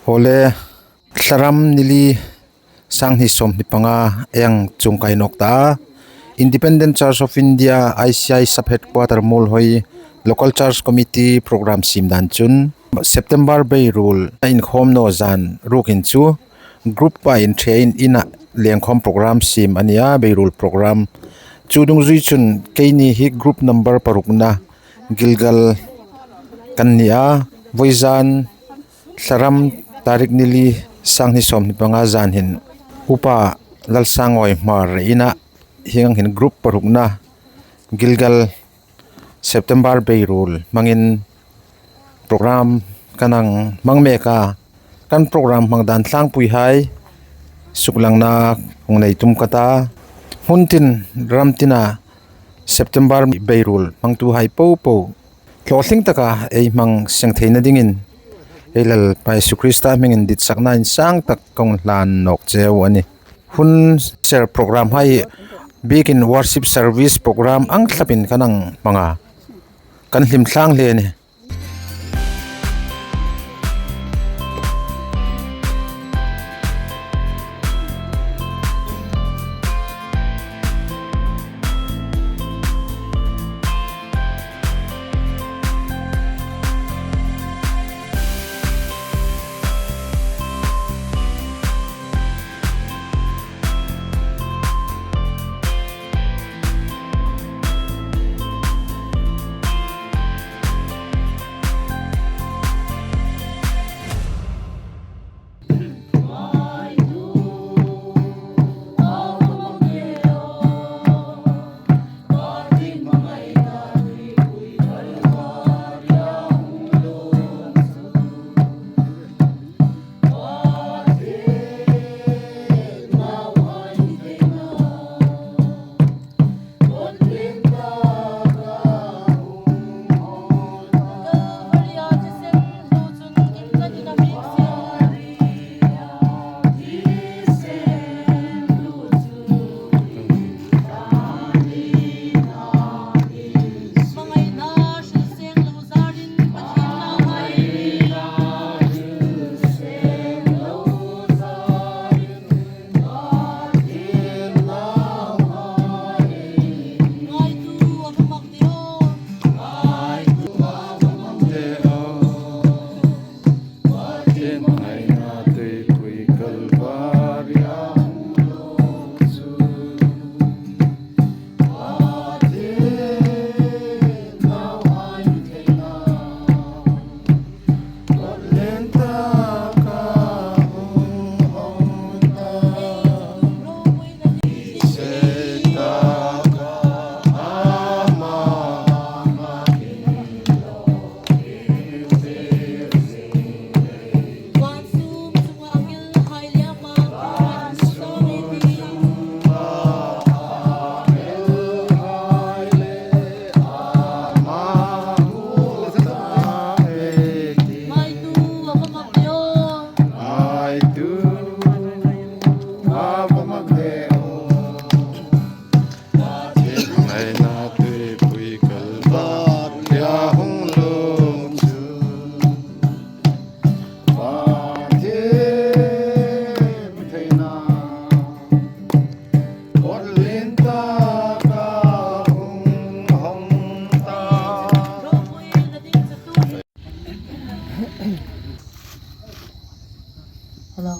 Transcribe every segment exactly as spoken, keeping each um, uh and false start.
Hole, Thlaram ni li, sanghni sawmhni panga ei hang chuongkai nawk ta. Independent Church of India, I C I Sub Headquarter Muolhoi, Local Church Committee program siem dan chun, September beiruol a inkhawm naw zan rukin chu group-a inṭhein ina lengkhawm program siem a nia, beiruol program. Chu dungzui chun keini hi group number parukna Gilgal kan ni a, vawizan Thlaram tarik ni li, sanghni sawmhni panga zan hin Upa Lalsangawi Hmar ina hieng ang hin group parukna Gilgal September beiruol hmangin program kan hang hmang mek a, kan program hmang dan tlangpuihai suklangna hung nei tum ka ta. Hmun tin ram tina September beiruol hmangtuhai popo hlawtling taka ei hmang seng theina dingin ei Lalpa Isu Krista hmingin ditsakna insang tak kan hlan nawk cheu a nih. Hun ser programhai biekin worship service program ang thlapin kan hang hmang a, kan hlim thlang hle a nih. Hello.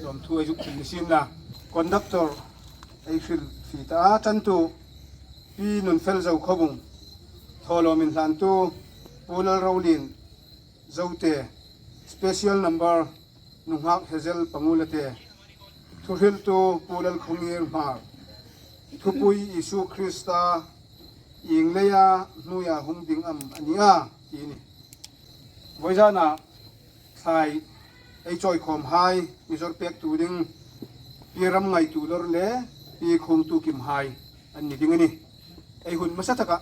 Lawmthu ei zuk hril ni sien la. Conductor ei hril fie ta a, ṭantu Pi Nunfel Zo Khawbung. Thawlawm inhlantu Pu Lalrolien Zote. Special number, Nunghak Hezel Pangulate. Thuhriltu Pu Lalkhawngir Hmar. Thupui Isu Krista ieng leia hnuoia hung ding am a ni a, ti ni. Vawizana thlai ei chawikhawmhai, mi zawr pektu ding Pi Ramngaitu Lawr le Pi Khungtu Kimhai an ni ding a nih. Ei hun hmasa taka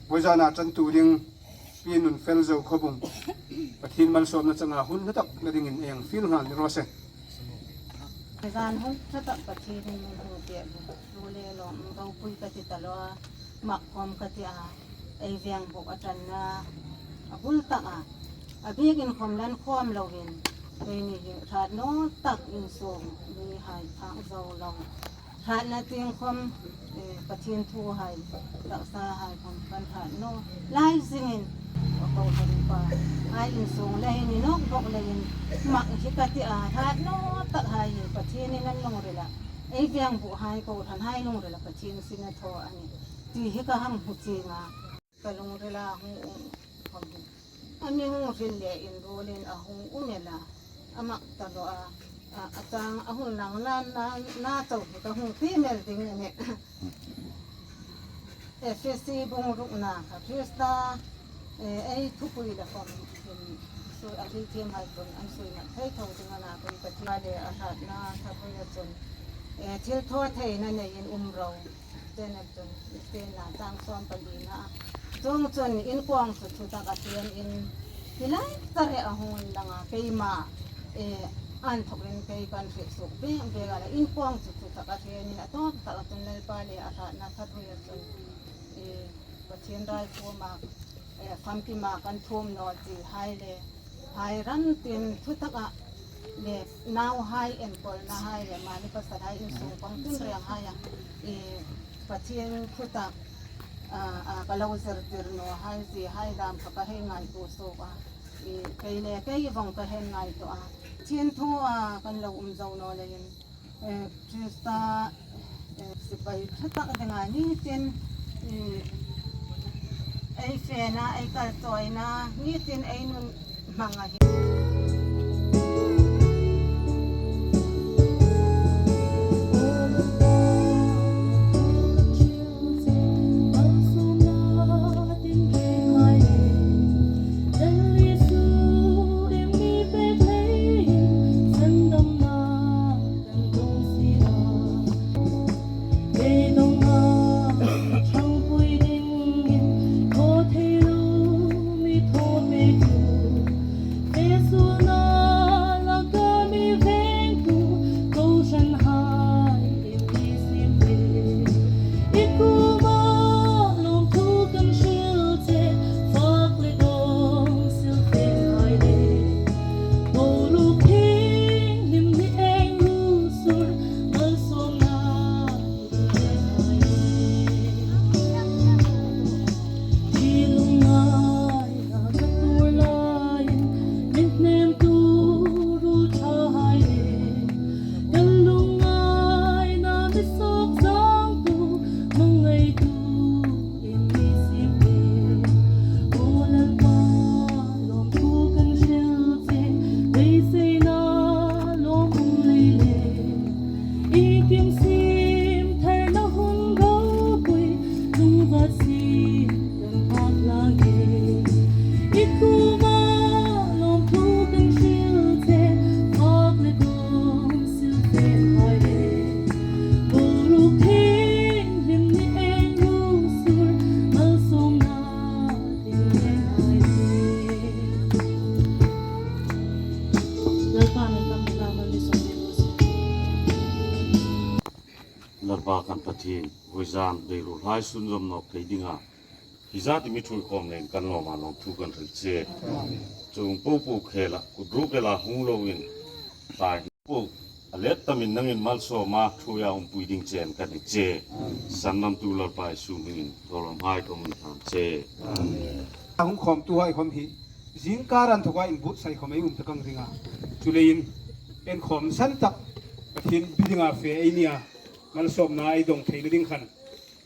vawizana ṭantu ding Pi Nunfel Zo Khawbung, Pathien malsawmna changa hun hla tak la dingin ei fiel nghal ni raw se. Zan hun hla tak Pathienin min hung pek, tu le lawm ropui ka ti ta lo a, mak khawm ka ti a, ei veng buk a ṭanna a bul tak a, a bikin khawm lan khawm loin, keini hi hrat naw tak insung mihai phak zo lo. Hratna tieng khawm, eh, Pathien thuhai, taksa hai khawm kan hrat naw lai zingin, kohran pa hai insung le hi ni nawk bawk leiin, mak hi ka ti a, hrat naw tak hai hi Pathienin a lungrila, ei veng buk hai, kohran hai lungrila Pathien sin a thaw a nih ti hi ka hang hmu chieng a. Ka lungrila hung um khawm hi. A mi hung hril le inruolin a hung um el a, a mak ta lo a. A, a chang a hun lang na, na, na chau hi ka hung ti mel ding a nih. Efesi bung rukna kha Krista, eh, ei thupui le khawm hin, sui a thil thiemhai chun an sui ngat thei tho ding a na, kei ka thil le a hratna thapui a chun, eh, thil thaw theina neiin um ro. Chena chun, Krista chang sawm palina. Chuong chun inkuang chu thutak a hriet in, hi lai ta reh a hung inlang a, keima, eh, inthawkin kei kan hriet suok bek bek a la, inkuang chu thutak a hriet in, a tawp tak a chun Lalpa le a hratna thapui a chun, eh, Pathien ral kuoma, eh, famkima kan thuom naw ti hai le, hai ram tin thutak a le nauhai enkawlna hai le mani pasal hai insung pang tin reng hai a, i Pathien thutak, a, a, ka lo zirtir naw hai zie hai dam kha ka hei ngaituo suok a, i kei le kei vong ka hei ngaituo a. Pathien thu a kan lo um zo naw leiin, eh, Krista, eh, sipai ṭha tak dinga ni tin, eh, ei fena, ei kalchawina ni tin ei nun hmang a hi. Lalpa kan Pathien, vawizan dei ruolhai sunzawm nawk thei dinga hi zat i mi ṭhuoi khawm leiin kan lawma lawmthu kan hril che. Chuong popo khela kut ruok ela hung loin, tlai po a let tamin nangin malsawma ṭhuoia umpui ding chen kan ni che. Sandamtu Lalpa Isu hmingin thawlawmhai kan hung ṭan che. A hung khawmtuhai khawm hi zingkar inthawka inbuotsai khawm ei um ta ka ring a. Chuleiin Enkhawm san tak Pathien biringa fe ei nia, malsawmna ei dawng theina ding khan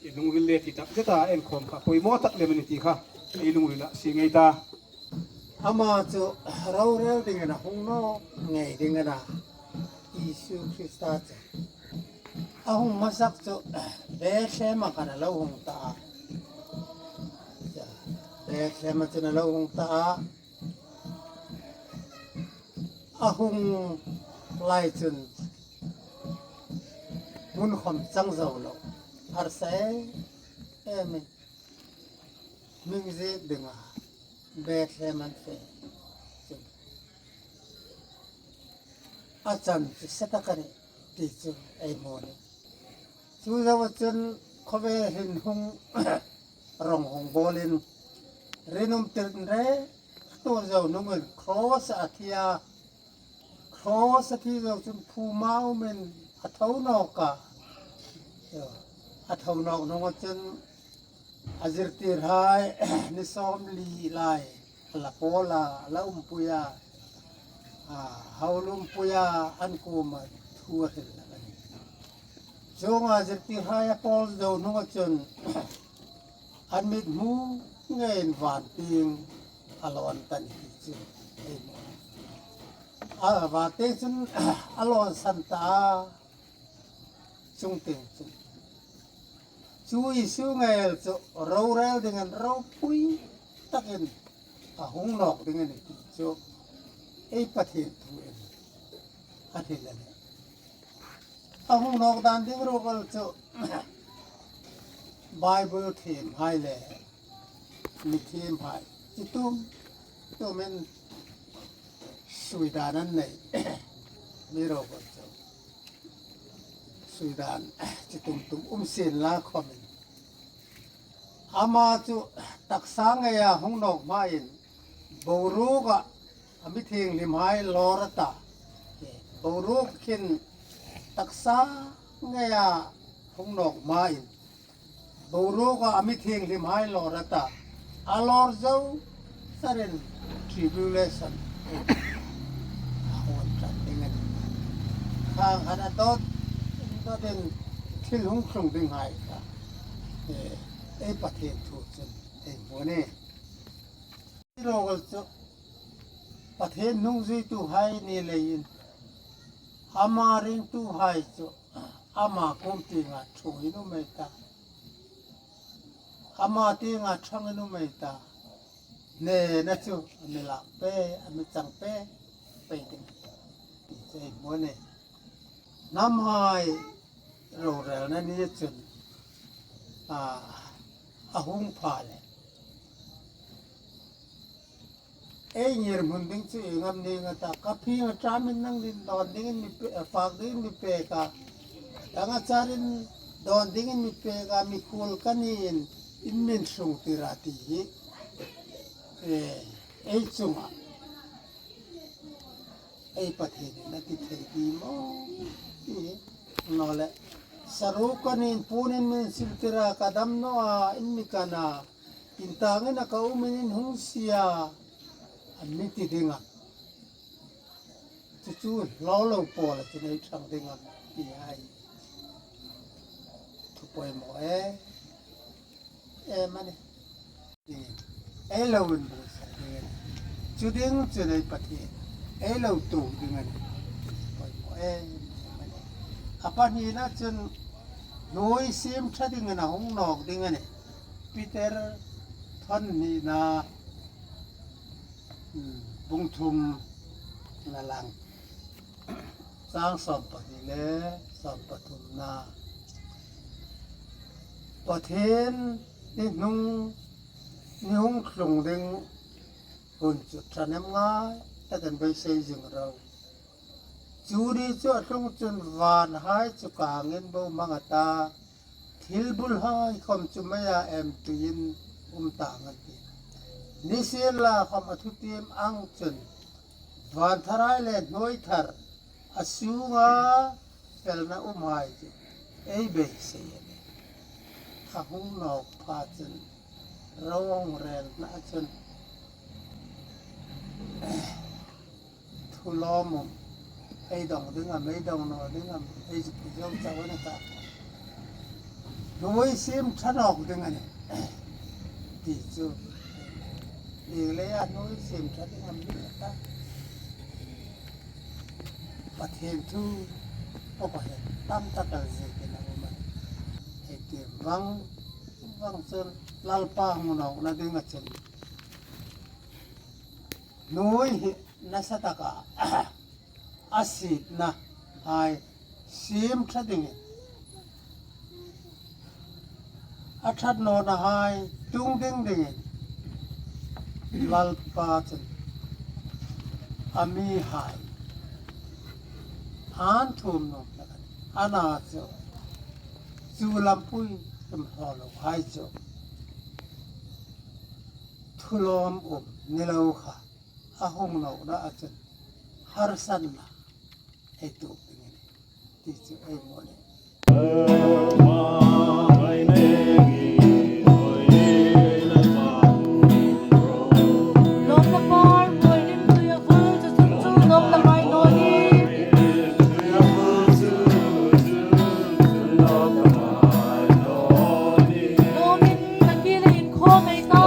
i lungril le ti tak zeta enkhawm kha poimaw tak lem a ni ti kha ei lungrila sie ngei ta. Ama chu rorel dingin a hung nawk ngei ding a na, Isu Krista chu. A hung hmasak chu Bethlehem-a khan a lo hung ta a. Bethlehem-a chun a lo hung ta a. A hung lai chun hmun khawm chang zo lo. Harsa em em. Hming ziek dinga Bethlehem an fe chun a chan chu se tak a nih ti chu ei hmu a nih. Chu zo chun khawvel hin hung rawng hung bawlin rinum tir re tu zo hnungin cross a thi a. Cross a thi zo chun phuma umin a tho nawk a. A tho nawk hnunga chun a zirtirhai ni sawmli lai a la pawl a, a la umpui a, a, hau la umpui a, an kuoma thu a hril a nih. Chuonga zirtirhai a pawl zo hnunga chun an mit hmu ngeiin van tieng a lawn ta ni hi chu ei hmu. A, van tieng chun a lawn san ta a, chungtieng chun chu Isu ngei el chu rorel dingin ropui takin a hung nawk ding a nih ti chu ei Pathien thu in a hril a nih. A hung nawk dan ding ruok el chu Bible thiemhai le mi thiemhai chi tum tumin sui dan an nei. Mi ruok el chu sui dan chi tum tum um sien la khawmin ama chu taksa ngeia hung nawk hmain boruoka a mi thienghlimhai lawr a ta. Boruok khin taksa ngeia hung nawk hmain boruoka a mi thienghlimhai lawr a ta. A lawr zo sarin tribulation a hung ṭan ding a nih. Khang khan a dawt dawtin thil hung tlung dinghai kha, eh, ei Pathien thu chun ei hmu a nih. Rorel chu Pathien hnungzuituhai ni leiin ama ringtuhai chu ama kuom tienga ṭhuoiin um ei ta. Ama tienga ṭhangin um ei ta. Hnena chu a mi lak pei, a mi chang pei, pei ding ti chu ei hmu a nih. Hnamhai rorelna ni chun, a, a hung pha le ei ngirhmun ding chu ieng am ning a ta, ka phing a ṭamin nangnin dawn dingin mi pe-, fak dingin mi pek a, dang a charin dawn dingin mi pek a, mikhuol ka niin in min hrungtir a ti hi, eh, ei chunga ei Pathienin a ti thei ding maw ti hi. Nawleh, saruok ka niin puon in min siltir a, ka dam naw a in mi kan a, in tangin a ka umin in hung sie a, an mi ti ding a. Chu chu hlaw lo Paula chun ei ṭhang ding a ti hai. Thu poimaw e. Em a nih. Ei lo inbuotsai ding a nih. Chu ding chun ei Pathien ei lo tuok ding a nih. Poimaw em em a nih. A pahnina chun hnuoi siem ṭha dingin a hung nawk ding a nih. Peter thawn hnina, hmm, bung thumna lang. Chang sawm pahni le sawm pathumna. Pathien ni hnung, ni hung tlung ding hun chu ṭhahnem ngai takin beisei zing ro. Chu ni chu a tlung chun vanhai chu kangin bo hmang a ta, thil bulhai khawm chu meia emtuiin um tang an tih. Nisienlakhawm a thutiem ang chun van tharai le hnuoi thar a sunga felna umhai chu ei beisei a nih. A hung nawk pha chun rorelna chun thu lawmum Ei dong ding am, ei dong naw ding am, ei zuk ti zo chau a ni ta. Hnuoi siem ṭha nawk ding a nih. Ti chu. Ni le a hnuoi siem ṭha ding am ni ta. Pathien thu, Pathien tam tak a ziekin a um a. Ei ti vang, vang chun Lalpa hung nawkna ding a chun. Hnuoi hi nasa taka a sietna hai siem ṭha dingin, a ṭhat nawna hai tung ding dingin, Lalpa chun a mi hai an thuom nuom tak a ni. Ana chu, chu lampui tum haw lo hai chu, thu lawm um ni lo kha. A hung nawkna a chun harsatna ei tuok ding a nih. Ti chu ei hmu a nih. Lawmna par, hnuoi lim tuia vul, chu chu chu lawmna mai naw ni. Lawmin na ki le inkhawm ei ta.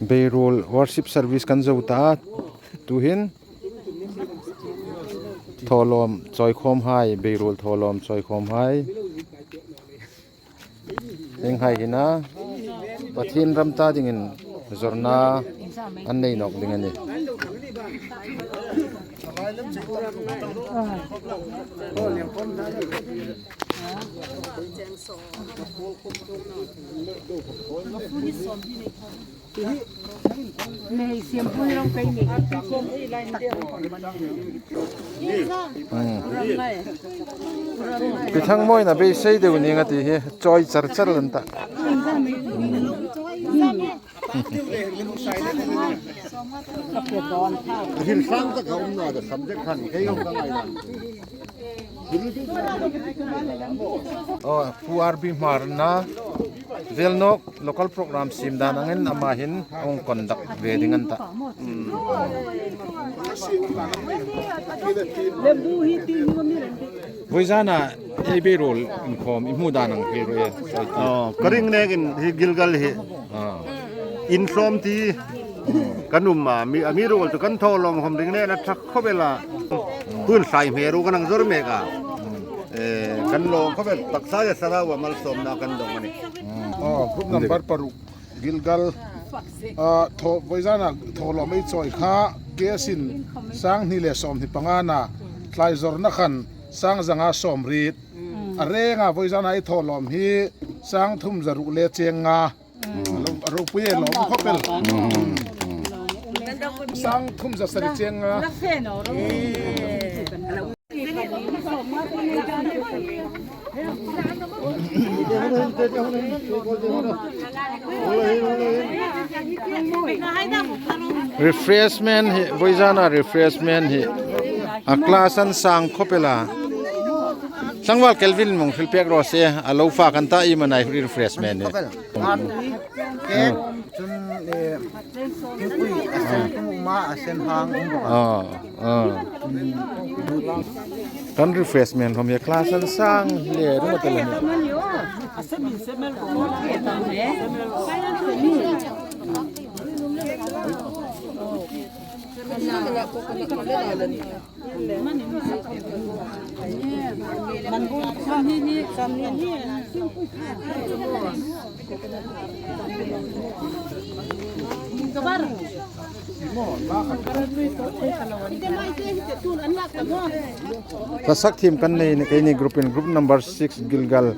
Beiruol worship service kan zo ta, tuhin thawlawm chawikhawmhai, Beiruol thawlawm chawikhawmhai. Hienghai hin a, Pathien ram ta dingin zawrna an nei nawk ding a nih. Nei siempui rawng pei ni. Hmm. Pi Thangmawin a beisei deu ning a ti hi, chawi char char lan ta. Hril hrang tak a um naw a, subject khan kei hawng ka ngai naw. Aw, Pu R B Hmarna. Velnawk local program siem dan angin ama hin a hung conduct ve ding an ta. Vawizana ei beidong inkhawm i hmu dan ang hril ro e. Aw, ka ring nekin hi Gilgal hi. Ah. Inhlawm ti kan um a, mi, amiruokchu kan thawlawm khawm ring nen a ṭha khawp el a. Hun hlai hme ro kan hang zawr mek a. Eh, kan lawm khawp el, taksa le sara wa malsawmna kan dong a nih. Aw, group number paruk. Gilgal, ah, thaw, vawizana thawlawm ei chawi kha, kesin sang hni le sawmhni panga na, tlai zawrna khan, sang zanga sawmriet. A renga vawizana ei thawlawm hi, sang thum zaruk le cheng nga. A lo, a ropui e lawm khawp el. Sang thum zasari cheng nga. Refreshment hi, vawizana refreshment hi. A class an sang khawp el a. Tlangval Kelvin mong hril pek ro se, a lo fa kan ta i manai refreshment hi. Cake, chun, eh, thingpui a sen kum um a, a sen hang um bawk a. Ah, ah. Kan refreshment khawm hi class an sang le ringawt el a nih. Ka sak thiem kan nei ni, keini group in, group number six Gilgal.